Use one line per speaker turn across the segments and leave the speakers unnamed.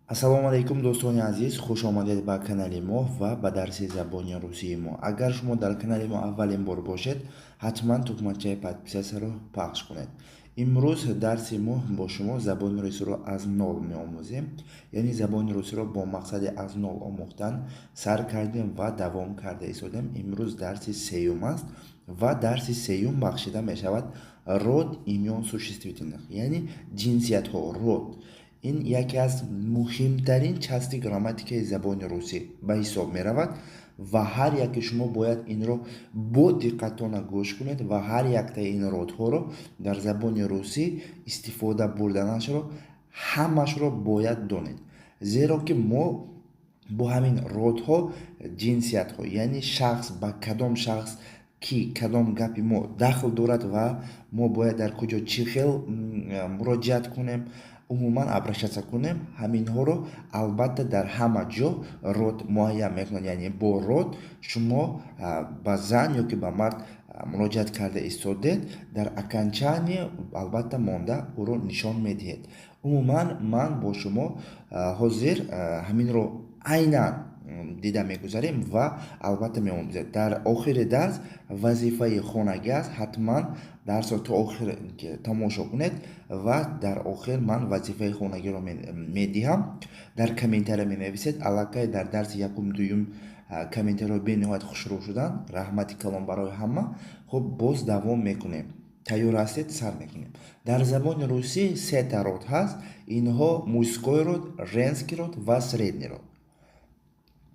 Ассалому алайкум, дӯстони азиз, хуш омадед ба канали мо ва ба дарси забони русии мо. Агар шумо дар канали мо аввалин бор бошед, ҳатман тукмачаи подписаться ро пахш кунед. Имрӯз дарси мо бо шумо забони русиро аз нол меомӯзем, яъне забони русиро бо мақсади аз нол омӯхтан сар кардем ва давом карда истодем. Имрӯз дарси сеюм аст ва дарси сеюм бахшида мешавад род имён существительных, яъне ҷинсиятҳо, род. Ин яке аз муҳимтарин части грамматикаи забони русӣ ба ҳисоб меравад ва ҳар яке шумо бояд инро бо диққатона гӯш кунед ва ҳар яктаи ин родҳоро дар забони русӣ истифода бурданашро ҳамашро бояд донед, зеро ки мо бо ҳамин родҳо ҷинсиятҳо, яъне шахс ба кадом шахс ки кадом гапи мо дахл дорад ва мо бояд дар куҷо чӣ хел муроҷиат кунем, умуман обращаться кунем, ҳаминҳоро албатта дар ҳама ҷо род муайян мекунад. Яъне бо род шумо ба зан ё ки ба мард муроҷиат карда истодед, дар окончание албатта монда ӯро нишон медиҳед. Умуман, ман бо шумо ҳозир ҳаминро айнан дида мегузарем ва албатта меомӯзем. Дар охири дарс вазифаи хонагӣ аст. Ҳатман дарсро то охир тамошо кунед ва дар охир ман вазифаи хонагиро медиҳам. Дар комментария менависед. Аллакай дар дарси якум, дуюм комментариҳо бениҳоят хушрӯ шуданд. Раҳмати калон барои ҳама. Хуб, боз давом мекунем. Тайёр ҳастед? Сар мекунем. Дар забони русӣ сета род ҳаст. Инҳо мужской род, женский род ва средний род.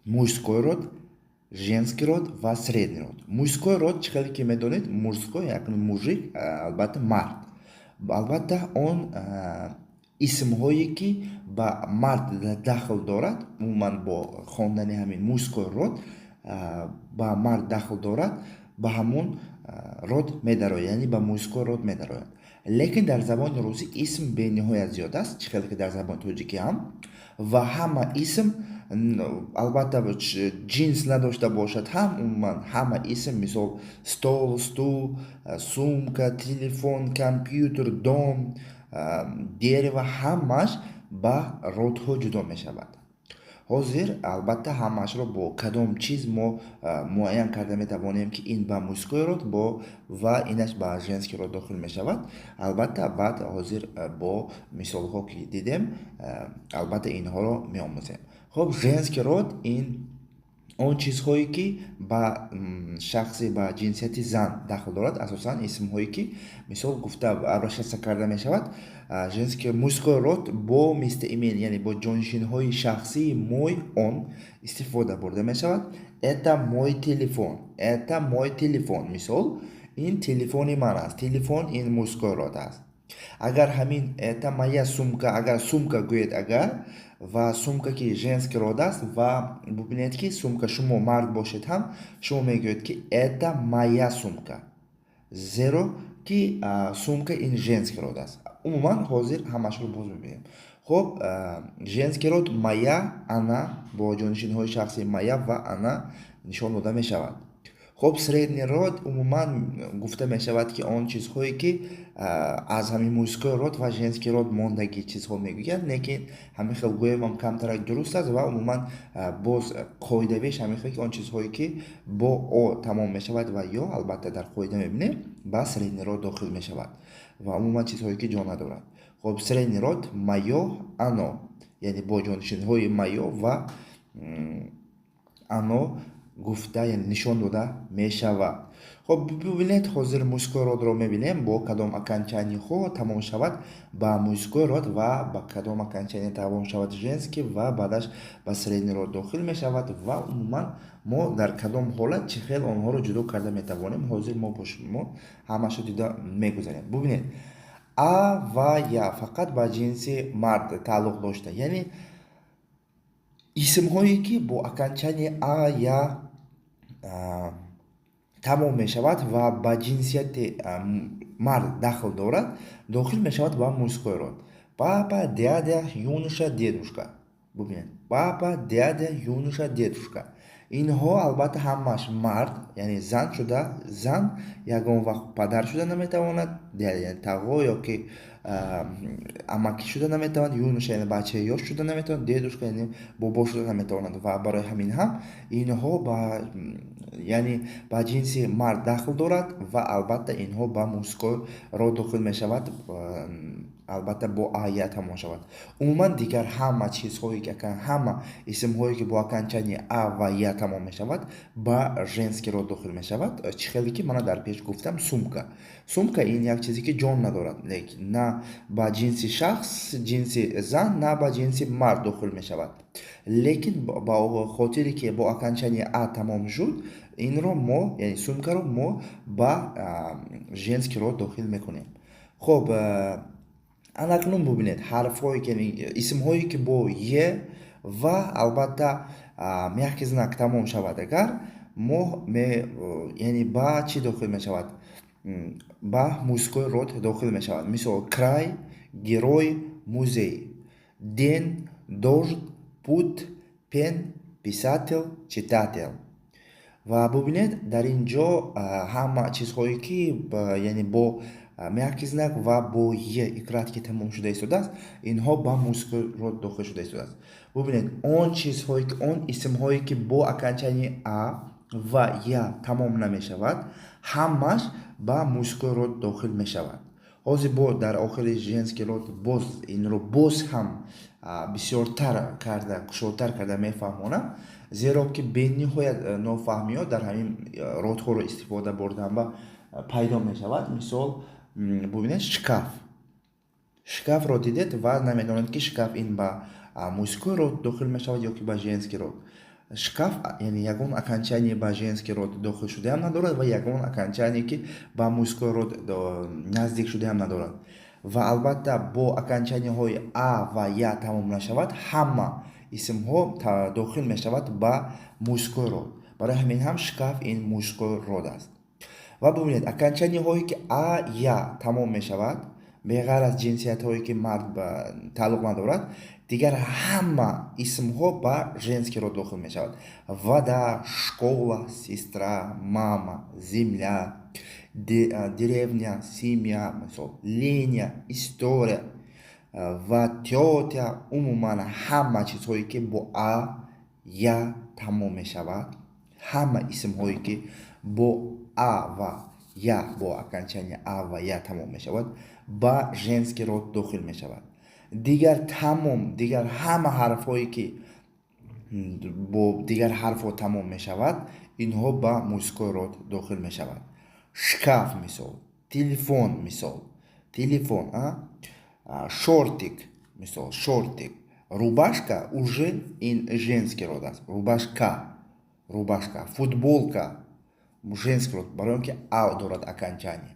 Мужской род, женский род ва средний род. Мужской род, чӣ хеле ки медонед, мужской, як мужик, албатта мард, албатта он исмҳое ки ба мард дахл дорад, умуман бо хондани ҳамин мужской род ба мард дахл дорад, ба ҳамон род медарояд, яъне ба мужской род медарояд. Лекин дар забони русӣ исм бениҳоят зиёд аст, чӣ хеле ки дар забони тоҷикӣ ҳам, ва ҳама исм албатта ҷинс надошта бошад ҳам, умуман ҳама исм, мисол, стол, стул, сумка, телефон, компютер, дом, дерево, ҳамааш ба родҳо ҷудо мешавад. Ҳозир албатта ҳамаашро бо кадом чиз мо муайян карда метавонем, ки ин ба мужской род бо ва инаш ба женский род дохил мешавад, албатта баъд ҳозир бо мисолҳо ки дидем, албатта инҳоро меомӯзем. Хуб, женский род ин он чизҳое ки ба шахси ба ҷинсияти зан дахл дорад, асосан исмҳое ки, мисол, гуфта обращаться карда мешавад. Женский, мужской род бо местоимение, яъне бо ҷонишинҳои шахсии мой, он истифода бурда мешавад. Это мой телефон, это мой телефон. Мисол, ин телефони ман аст. Телефон ин мужской род аст. Агар ҳамин это моя сумка, агар сумка гӯед, агар ва сумка ки женский род аст, ва бубинед ки сумка, шумо мард бошед ҳам, шумо мегӯед ки это моя сумка, зеро ки сумка ин женский род аст. Умуман, ҳозир ҳамашро боз мебинем. Хуб, женский род моя, она, бо ҷонишинҳои шахсии моя ва она нишон дода мешавад. Хуб, средний род умуман гуфта мешавад, ки он чизҳое ки аз ҳамин мужской род ва женский род мондагӣ чизҳо мегӯянд, лекин ҳамин хел гӯемам камтарак дуруст аст. Ва умуман боз қоидавиш ҳамин хел ки он чизҳое ки бо о тамом мешавад ва ё, албатта дар қоида мебинем, ба средний род дохил мешавад ва умуман чизҳое ки ҷон надорад. Хуб, средний род моё, оно, яъне бо ҷонишинҳои моё ва оно гуфта, яъне нишон дода мешавад. Хуб, бибинед, ҳозир мужской родро мебинем, бо кадом окончаниҳо тамом шавад ба мужской род ва ба кадом окончание тамом шавад женский ва баъдаш ба средний род дохил мешавад ва умуман мо дар кадом ҳолат чӣ хел онҳоро ҷудо карда метавонем, ҳозир мо бо шумо ҳамаашро дида мегузарем. Бубинед, а ва я фақат ба ҷинси мард тааллуқ дошта, яъне исмҳое ки бо окончание а, я тамом мешавад ва ба ҷинсияти мард дахл дорад, дохил мешавад ба мужской род. Папа, дядя, юноша, дедушка. Бубинед, папа, дядя, юноша, дедушка. Инҳо албатта ҳамааш мард, яъне зан шуда, зан ягон вақт падар шуда наметавонад, тағо ё ки амакӣ шуда наметавонад, юноша, яъне бачаи ёш шуда наметавонад, дедушка, яъне бобо шуда наметавонад. Ва барои ҳамин ҳам инҳо ба, яъне ба ҷинси мард дахл дорад ва албатта инҳо ба мужской род дохил мешавад, албатта бо а, я тамом шавад. Умуман дигар ҳама чизҳое ки, ҳама исмҳое ки бо окончании а ва я тамом мешавад, ба женский род дохил мешавад. Чӣ хеле ки мана дар пеш гуфтам, сумка. Сумка ин як чизе ки ҷон надорад, лекин на ба ҷинси шахс, ҷинси зан, на ба ҷинси мард дохил мешавад, лекин ба хотире ки бо окончании а тамом шуд, инро мо, яъне сумкаро мо ба женский род дохил мекунем. Хуб, анакнун бубинед, ҳарфҳое ки, исмҳое ки бо е ва албатта мягкий знак тамом шавад агар, мо, яъне ба чӣ дохил мешавад? Ба мужской род дохил мешавад. Мисол: край, герой, музей, день, дождь, путь, пень, писатель, читатель. Ва бубинед, дар ин ҷо ҳама чизҳое ки, яъне бо мягкий знак ва бо е и краткий тамом шуда истодааст, инҳо ба мужской род дохил шуда истодааст. Бубинед, он чизҳое ки, он исмҳое ки бо окончании а ва я тамом намешавад, ҳамаш ба мужской род дохил мешавад. Ҳозир бо дар охири женский род боз инро боз ҳам бисёртар карда, кушодтар карда мефаҳмонам, зеро ки бениҳоят нофаҳмиҳо дар ҳамин родҳоро истифода бурдан ба пайдо мешавад. Мисол, бубинед, шкаф. Шкафро дидед ва намедонед, ки шкаф ин ба мужской род дохил мешавад ё ки ба женский род. Шкаф, яъне ягон окончание ба женский род дохил шудаам надорад ва ягон окончание ки ба мужской род наздик шудаам надорад. Ва албатта бо окончаниеҳои а ва я тамом нашавад, ҳама исмҳо дохил мешавад ба мужской род. Барои ҳамин ҳам шкаф ин мужской род аст. Ва бубинед, окончаниеҳое ки а, я тамом мешавад, беғайр аз ҷинсиятҳое ки мард тааллуқ надорад, дигар ҳама исмҳо ба женский род дохил мешавад: вода, школа, сестра, мама, земля, деревня, семья, мисол, линия, история ва тётя. Умуман ҳама чизҳое ки бо а, я тамом мешавад, ҳама исмҳое ки бо а ва я, бо окончание а ва я тамом мешавад, ба женский род дохил мешавад. Дигар тамом, дигар ҳама ҳарфҳое ки бо дигар ҳарфҳо тамом мешавад, инҳо ба мужской род дохил мешавад. Шкаф, мисол, телефон, мисол, телефон, шортик, мисол, шортик, рубашка уже ин женский род аст, рубашка, рубашка, футболка женский род, барои он ки а дорад окончание.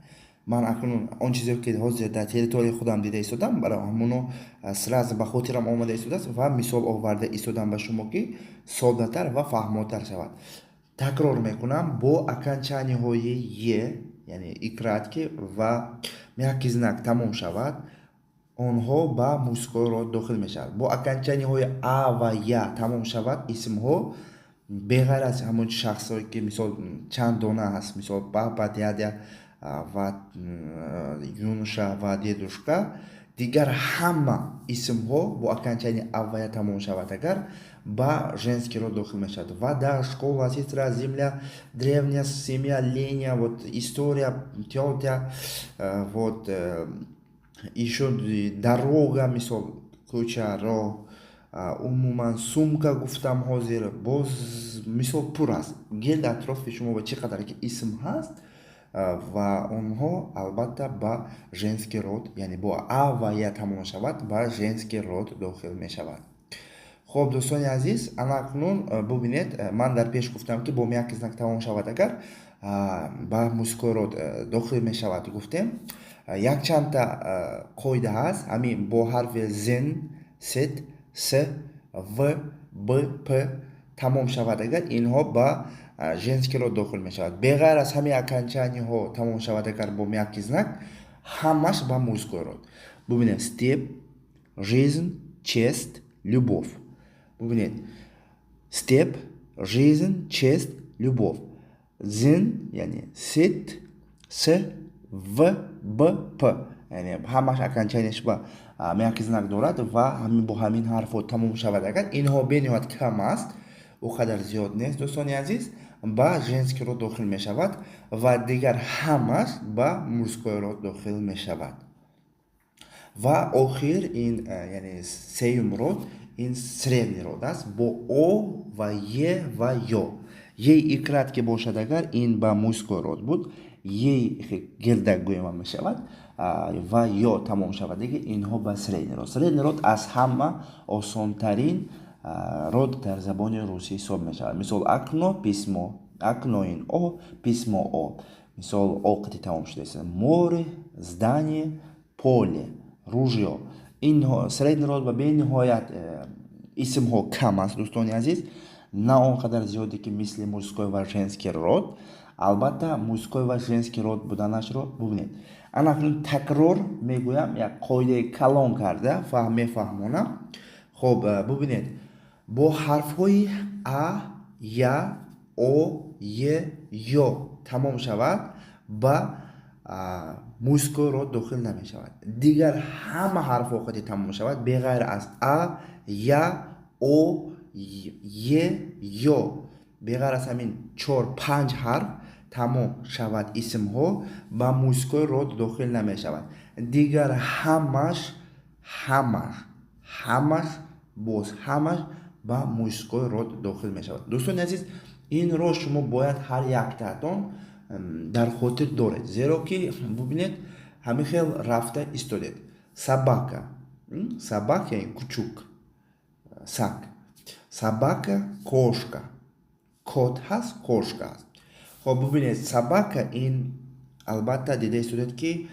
Ман акнун он чизе ки ҳозир дар территорияи худам дида истодам, барои ҳамоно сразу ба хотирам омада истодааст ва мисол оварда истодам ба шумо, ки соддатар ва фаҳмотар шавад. Такрор мекунам: бо окончаниеҳои е, яъне и краткий ва мягкий знак тамом шавад, онҳо ба мужской род дохил мешавад. Бо окончаниеҳои а ва я тамом шавад исмҳо, беғайр аз ҳамон шахсҳое ки, мисол, чанд дона ҳаст, мисол, папа, дядя ва юноша ва дедушка, дигар ҳама исмҳо бо окончании а ва я тамом шавад агар, ба женский род дохил мешавад: вода, школа, сестра, земля, деревня, семья, линия, вот, история, тётя, вот, ещё дорога, мисол, кӯча, роҳ, умуман сумка гуфтам ҳозир, боз мисол пур аст. Гирд атрофи шумо ба чӣ қадар ки исм ҳаст ва онҳо албатта ба женский род, яъне бо а ва я тамом шавад, ба женский род дохил мешавад. Хуб, дӯстони азиз, анакнун бубинед, ман дар пеш гуфтам, ки бо мягкий знак тамом шавад агар, ба мужской род дохил мешавад гуфтем. Якчандта қоида ҳаст. Ҳамин бо ҳарфи зн, з, с, в, б, п тамом шавад агар, инҳо ба женский род дохил мешавад. Беғайр аз ҳамин окончаниеҳо тамом шавад агар бо мягкий знак, ҳамаш ба мужской род. Бубинед: степь, жизнь, честь, любовь. Бубинед, степь, Жизнь, честь, любовь. Зн, яъне сит, с, в, б, п, яъне ҳамаш окончания ш ба мягкий знак дорад ва бо ҳамин ҳарфҳо тамом шавад агар, инҳо бениҳоят кам аст, о қадар зиёд нест, дӯстони азиз, ба женский род дохил мешавад ва дигар ҳамаш ба мужской род дохил мешавад. Ва охир ин, яъне сеюм род, ин средний род аст бо о ва е ва ё. Е и краткий бошад агар, ин ба мужской род буд. Е гирдак гӯема мешавад ва ё тамом шавад дига, инҳо ба средний род. Средний род аз ҳама осонтарин род дар забони русӣ ҳисоб мешавад. Мисол: окно, письмо. Окно ин о, письмо о. Мисол, о қати тамом шудааст: море, здание, поле, ружьё. Инҳо средний род ба бениҳоят исмҳо кам аст, дӯстони азиз, на он қадар зиёде, ки мисли мужской ва женский род. Албатта, мужской ва женский род буданашро бубинед. Ана акнун такрор мегӯям, як қоидаи калон карда мефаҳмонам. Хоб, бубинед, бо ҳарфҳои а, я, о, е, ё тамом шавад, ба мужской род дохил намешавад. Дигар ҳама ҳарфҳо қати тамом шавад, беғайр аз а, я, о, е, ё, беғайр аз ҳамин чор панҷ ҳарф тамом шавад исмҳо, ба мужской род дохил намешавад. Дигар ҳамаш, ҳамаш, ҳамаш, боз ҳамаш ба мужской род дохил мешавад. Дӯстони азиз, инро шумо бояд ҳар яктаатон дар хотир доред, зеро ки бубинед, ҳамин хел рафта истодед. Собака, собака кучук, саг, собака, кошка, кот ҳаст, кошка аст. Хоб, бубинед, собака ин албатта дида истодед, ки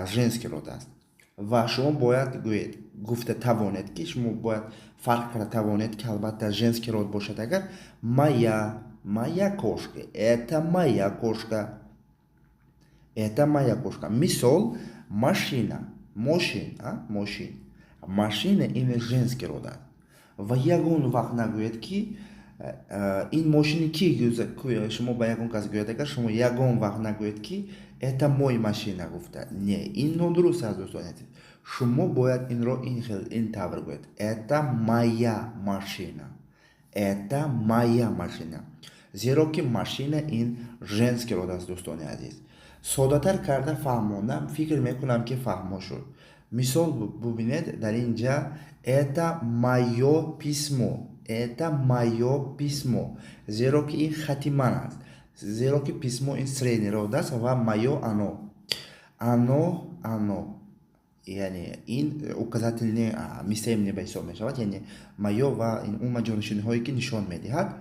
женский род аст ва шумо бояд гӯед, гуфта тавонед, ки шумо бояд фарқ карда тавонед, ки албатта женский род бошад агар, моя, моя кошка, это моя кошка, это моя кошка. Мисол: машина, мошин, мошин, машина ин женский род аст ва ягон вақт нагӯед, ки ин мошини ки. Шумо ба ягон кас гӯяд агар, шумо ягон вақт нагӯед, ки «это мой машина» гуфта. Не, ин нодуруст аст, дӯстони азиз. Шумо бояд инро ин хел, ин тавр гӯед: «Это моя машина, это моя машина», зеро ки машина ин женский род аст. Дӯстони азиз, соддатар карда фаҳмондам, фикр мекунам, ки фаҳмо шуд. Мисол, бубинед, дар ин ҷа «это моё письмо», «это моё письмо», зеро ки ин хати ман аст, зеро ки письмо ин средний род аст ва моё, оно, оно, оно, яъне ин указательный местоимение ба ҳисоб мешавад, яъне моё ва ин умуман ҷонишинҳое, ки нишон медиҳад.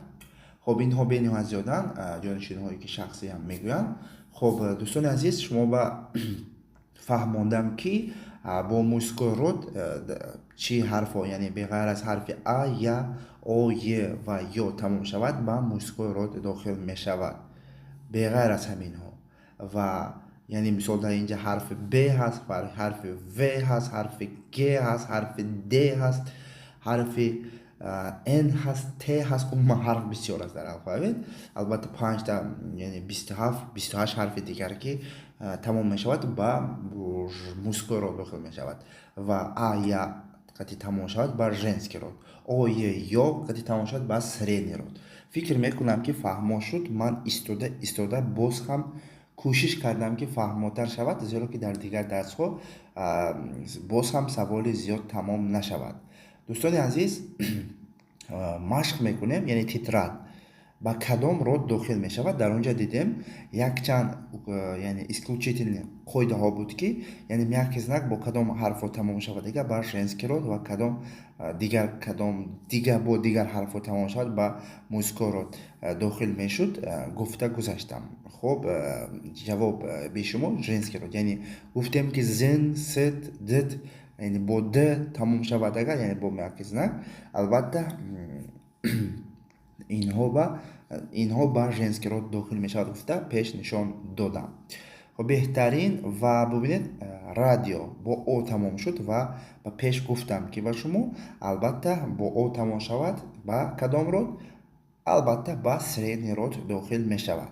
Хоб, инҳо бениҳоят зиёданд, ҷонишинҳое, ки шахсӣ ҳам мегӯянд. Хоб, дӯстони азиз, шумо ба фаҳмондам, ки бо мужской род чӣ ҳарфҳо, яъне беғайр аз ҳарфи а, я, о, е ва ё тамом шавад, ба мужской род дохил мешавад, беғайр аз ҳаминҳо. Ва яъне мисол, дар инҷа ҳарфи б ҳаст, ҳарфи в ҳаст, ҳарфи г ҳаст, ҳарфи д ҳаст, ҳарфи н ҳаст, т ҳаст. Умуман ҳарф бисёр аст дар алфавит. Албатта, панҷта, яъне 27, 28 ҳарфи дигар, ки тамом мешавад, ба мужской род дохил мешавад ва а, я қати тамом шавад, ба женский род, о, е, ё қати тамом шавад, ба средний род. Фикр мекунам, ки фаҳмо шуд. Ман истода истода боз ҳам кӯшиш кардам, ки фаҳмотар шавад, зеро ки дар дигар дарсҳо боз ҳам саволи зиёд тамом нашавад. Дӯстони азиз, машқ мекунем, яъне тетрадь ба кадом род дохил мешавад. Дар он ҷо дидем якчанд, яъне исключительный қоидаҳо буд, ки яъне мягкий знак бо кадом ҳарфҳо тамом шавад дигар, ба женский род ва кадом дигар, кадом дигар бо дигар ҳарфҳо тамом шавад, ба мужской род дохил мешуд, гуфта гузаштам. Хоб, ҷавоб бешумо женский род, яъне гуфтем, ки зн, ст, дт, яъне бо д тамом шавад агар, яъне бо мягкий знак, албатта инҳо ба женский род дохил мешавад, гуфта пеш нишон додам. Хоб, беҳтарин. Ва бубинед, радио бо о тамом шуд ва ба пеш гуфтам, ки ба шумо албатта бо о тамом шавад, ба кадом род? Албатта, ба средний род дохил мешавад.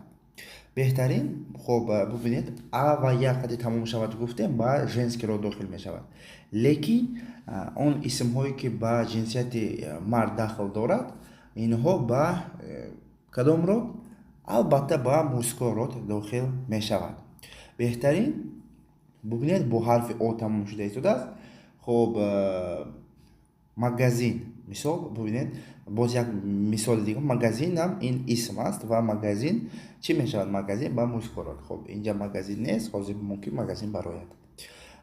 Беҳтарин. Хоб, бубинед, а ва я қади тамом шавад, гуфтем, ба женский род дохил мешавад, лекин он исмҳое, ки ба ҷинсияти мард дахл дорад, инҳо ба кадом род? Албатта, ба мужской род дохил мешавад. Беҳтарин. Бубинед, бо ҳарфи о тамом шуда истодааст. Хоб, магазин, мисол. Бубинед, боз як мисоли дигар: магазинам ин исм аст ва магазин чӣ мешавад? Магазин ба мужской род. Хоб, инҷа магазин нест, ҳозир мумкин магазин барояд.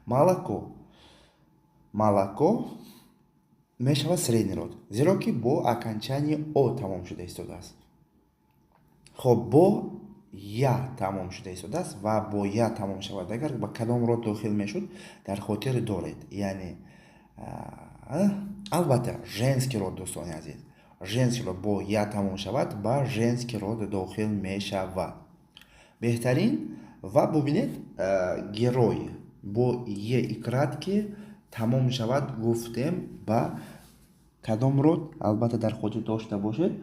Молоко. Молоко мешавад средний род, зеро ки бо окончание о тамом шуда истодааст. Хоб, бо я тамом шуда истодааст ва бо я тамом шавад агар, ба кадом род дохил мешуд, дар хотир доред? Яъне, албатта, женский род. Дӯстони азиз, женский род, бо я тамом шавад, ба женский род дохил мешавад. Беҳтарин. Ва бубинед, герой бо е и краткий тамом шавад, гуфтем, ба кадом род? Албатта, дар хотир дошта бошед,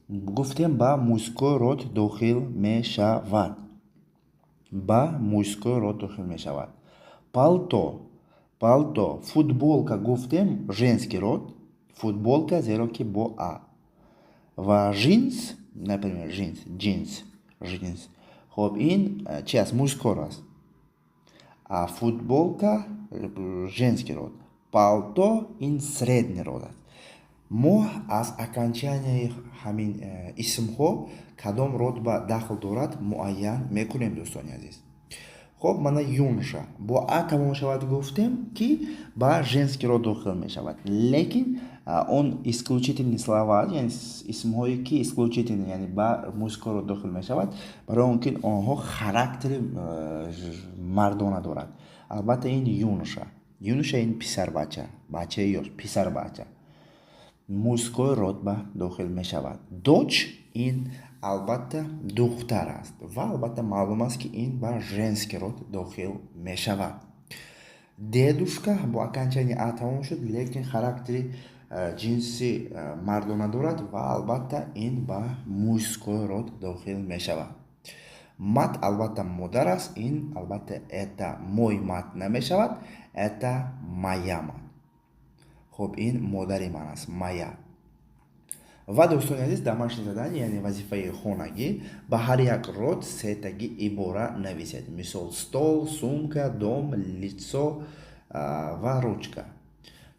гуфтем, ба мужской род дохил мешавад, ба мужской род дохил мешавад. Палто, палто, футболка, гуфтем, женский род, футболка, зеро ки бо а. Ва джинс, например, джинс, джинс, джинс. Хоб, ин чи аст? Мужской аст. А футболка женский род, палто ин средний род аст. Мо аз окончанияи ҳамин исмҳо кадом род ба дахл дорад, муайян мекунем, дӯстони азиз. Хоб, мана, юноша бо а тамом шавад, гуфтем, ки ба женский род дохил мешавад, лекин он исключительные слова, яъне исмҳое, ки исключительный, яъне ба мужской род дохил мешавад, барои он ки онҳо характери мардона дорад. Албатта, ин юноша. Юноша ин писарбача, бачаи ёш, писарбача, мужской род ба дохил мешавад. Дочь ин албатта духтар аст ва албатта маълум аст, ки ин ба женский род дохил мешавад. Дедушка бо окончание а тамом шуд, лекин характери ҷинси мардона дорад ва албатта ин ба мужской род дохил мешавад. Мать албатта модар аст. Ин албатта это мой мать намешавад, это моя мать. Хоб, ин модари ман аст, моя. Ва, дӯстони азиз, домашнее задание, яъне вазифаи хонагӣ: ба ҳар як род сетагӣ ибора нависед. Мисол: стол, сумка, дом, лицо ва ручка.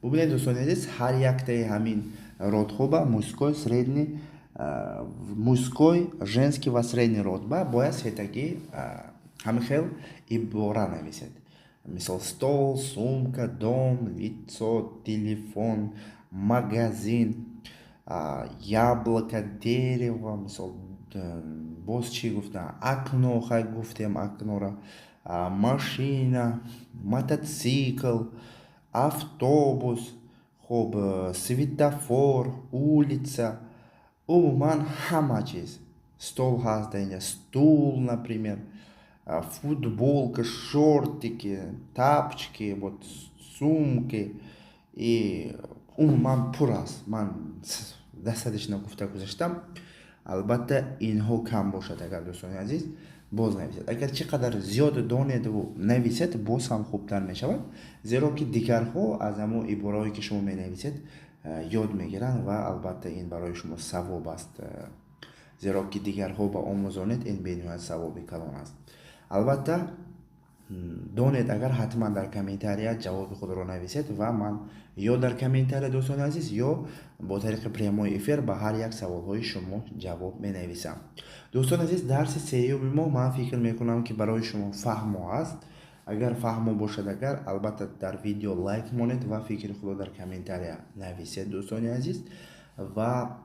Бубинед, дӯстони азиз, ҳар яктаи ҳамин родҳо ба мужской, средний, мужской, женский ва средний род ба бояд сетагӣ ҳамин хел ибора нависед. Мисол: стол, сумка, дом, лицо, телефон, магазин, яблоко, дерево. Мисол, боз чӣ гуфтам? Окно, хай, гуфтем окнора, машина, мотоцикл, автобус, хоб, светофор, улица, умуман ҳама чиз. Стол ҳаст дар инҷа, стул, например, футболка, шортики, тапочки, вот, сумки и умуман пур аст. Ман дастадишна гуфта гузаштам. Албатта, инҳо кам бошад агар, дӯстони азиз, боз нависед. Агар чӣ қадар зиёд донеду нависед, боз ҳам хубтар мешавад, зеро ки дигарҳо аз ҳамон ибораҳое, ки шумо менависед, ёд мегиранд ва албатта ин барои шумо савоб аст, зеро ки дигарҳо ба омӯзонед, ин бениҳоят савоби калон аст. Албатта, донед агар, ҳатман дар комментария ҷавоби худро нависед ва ман ё дар комментария, дӯстони азиз, ё бо тариқи прямой эфир ба ҳар як саволҳои шумо ҷавоб менависам. Дӯстони азиз, дарси сеюми мо, ман фикр мекунам, ки барои шумо фаҳмо аст. Агар фаҳмо бошад агар, албатта, дар видео лайк монед ва фикри худро дар комментария нависед, дӯстони азиз. Ва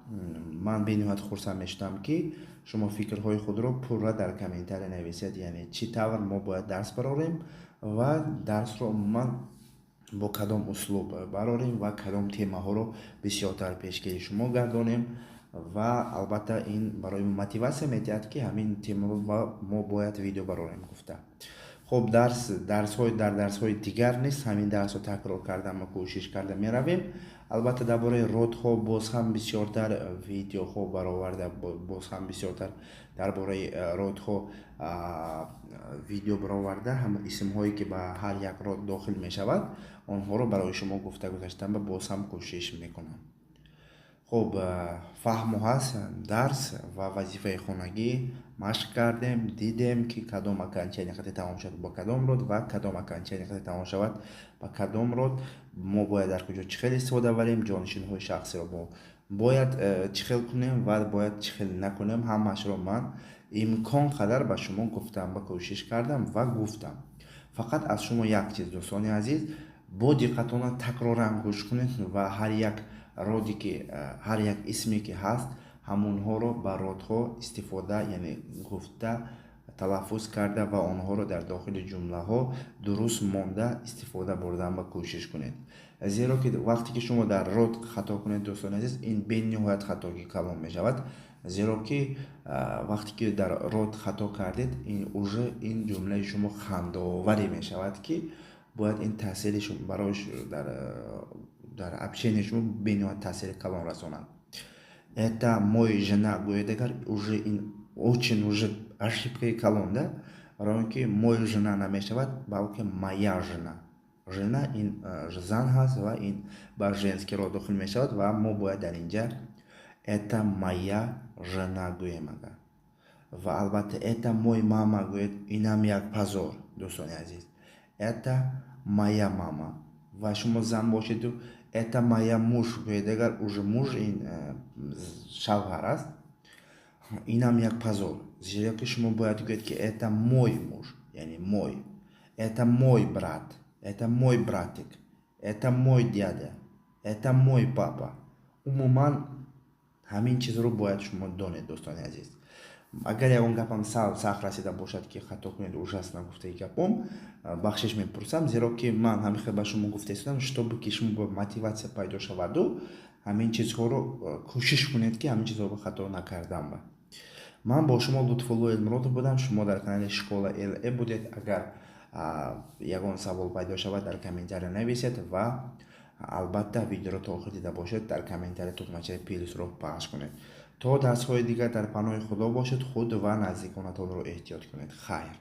ман бениҳоят хурсанд мешудам, ки шумо фикрҳои худро пурра дар комментария нависед, яъне чӣ тавр мо бояд дарс барорем ва дарсро умуман бо кадом услуб барорем ва кадом темаҳоро бисёртар пешкаши шумо гардонем. Ва албатта ин барои мо мотиватсия медиҳад, ки ҳамин тема мо бояд видео барорем гуфта. Хуб, дарс дарсҳои дар дарсҳои дигар нест, ҳамин дарсро такрор карда ма кӯшиш карда меравем. Албатта, дар бораи родҳо боз ҳам бисёртар видеоҳо бароварда, боз ҳам бисёртар дар бораи родҳо видео бароварда, ҳама исмҳое, ки ба ҳар як род дохил мешавад, онҳоро барои шумо гуфта гузаштан ба боз ҳам кӯшиш мекунам. Хуб, фаҳмо ҳаст дарс ва вазифаи хонагӣ. Машқ кардем, дидем, ки кадом окончание қати тамом шавад, ба кадом род, ва кадом окончание қати тамом шавад, ба кадом род. Мо бояд дар куҷо чӣ хел истифода барем, ҷонишинҳои шахсиро мо бояд чӣ хел кунем ва бояд чӣ хел накунем. Ҳамаашро ман имкон қадар ба шумо гуфтам, ба кӯшиш кардам ва гуфтам. Фақат аз шумо як чиз, дӯстони азиз: бо диққатона такроран гӯш кунед ва ҳар як роде ки, ҳар як исме ки ҳаст, ҳамонҳоро ба родҳо истифода, яъне гуфта, талаффуз карда ва онҳоро дар дохили ҷумлаҳо дуруст монда истифода бурдан ба кӯшиш кунед. Зеро ки вақте ки шумо дар род хато кунед, дӯстони азиз, ин бениҳоят хатогӣ калон мешавад. Зеро ки вақте ки дар род хато кардед, ин уже ин ҷумлаи шумо хандаоварӣ мешавад, ки бояд ин таъсири барои дар общении шумо бениҳоят таъсири калон расонад. «Это мой жена» гӯед агар, уже ин очень уже ошибкаи калон да, барои он ки «мой жена» намешавад, балки «моя жена». Жена ин зан ҳаст ва ин ба женский род дохил мешавад ва мо бояд дар инҷа «это моя жена» гӯем агар. Ва албатта, «это мой мама» гӯед, инам як позор, дӯстони азиз. Это моя мама. Ва шумо зан бошеду «это моя муж» гӯед агар, уже муж ин шавҳар аст, инам як позор, зеро ки шумо бояд гӯед, ки «это мой муж», яъне мой, «это мой брат», «это мой братик», «это мой дядя», «это мой папа». Умуман, ҳамин чизро бояд шумо донед, дӯстони азиз. Агар ягон гапам сал сахт расида бошад, ки хато кунед, ужасно гуфтаи гапом, бахшиш мепурсам, зеро ки ман ҳамин хел ба шумо гуфта истодам, чтобы ки шумо мотиватсия пайдо шаваду ҳамин чизҳоро кӯшиш кунед, ки ҳамин чизҳоро хато накардан. Ба ман бо шумо Лутфулло Элмуродов будам, шумо дар канали Школа ЛЭ будед. Агар ягон савол пайдо шавад, дар комментария нависед ва албатта, видеоро то охир дида бошед, дар комментария тугмачаи плюсро пахш кунед. То дарсҳои дигар дар паноҳи Худо бошед, худ ва наздиконатонро эҳтиёт кунед. Хайр.